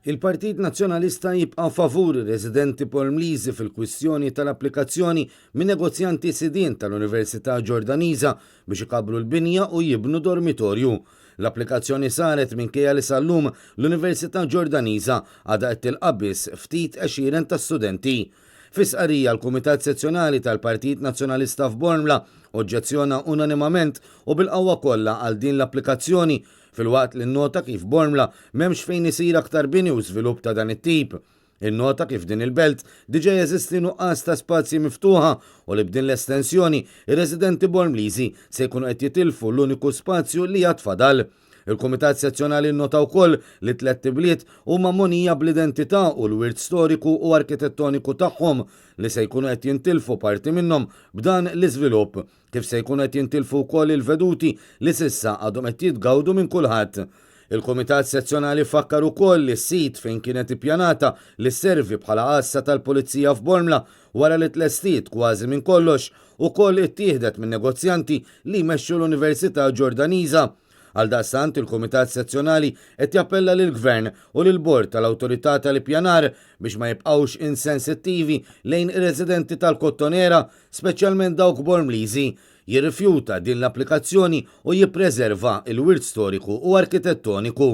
Il-Partit Nazzjonalista jibqa' favur ir-residenti Bormliżi fil-kwistjoni tal-applikazzjoni minn negozjanti sidien tal-Università Ġordaniża biex ikabbru l-binja u jibnu dormitorju. L-applikazzjoni saret minkejja li sal-lum l-Università Ġordaniża għadha qed tilqa' biss ftit għexieren ta' studenti. Fi stqarrija l-Kumitat Sezzjonali tal-Partit Nazzjonalista f'Bormla oġġezzjona unanimament u bil-qawwa kollha għal din l-applikazzjoni filwaqt li nnota kif Bormla m'hemmx fejn isir aktar bini u żvilupp ta' dan it-tip. Innota kif f'din il-belt diġà jeżisti nuqqas ta' spazji miftuħa u li b'din l-estensjoni ir-residenti Bormliżi se jkunu qed jitilfu l-uniku spazju li għad fadal. Il-Kumitat Sezzjonali nnota wkoll li t-tlett ibliet huma mogħnija bl-identità u l-wirt storiku u arkitettoniku tagħhom li se jkunu qed jintilfu parti minnhom b'dan l-iżvilupp. Kif se jkunu qed jintilfu wkoll il-veduti li s'issa għadhom qed jitgawdu minn kulħadd. Il-Kumitat Sezzjonali fakkar ukoll li s-sit fejn kienet ippjanata li sservi bħala għassa tal-Pulizija f'Bormla wara li tlestiet kważi minn kollox, ukoll ittieħdet minn negozjanti li jmexxu l-Università Ġordaniża. Għaldaqstant, il-Kumitat Sezzjonali qed jappella lill-Gvern u lill-Bord tal-Awtorità tal-Ippjanar biex ma jibqgħux insensittivi lejn ir-residenti tal-Kottonera, speċjalment dawk Bormliżi, jirrifjuta din l-applikazzjoni u jippreserva l-wirt storiku u arkitettoniku.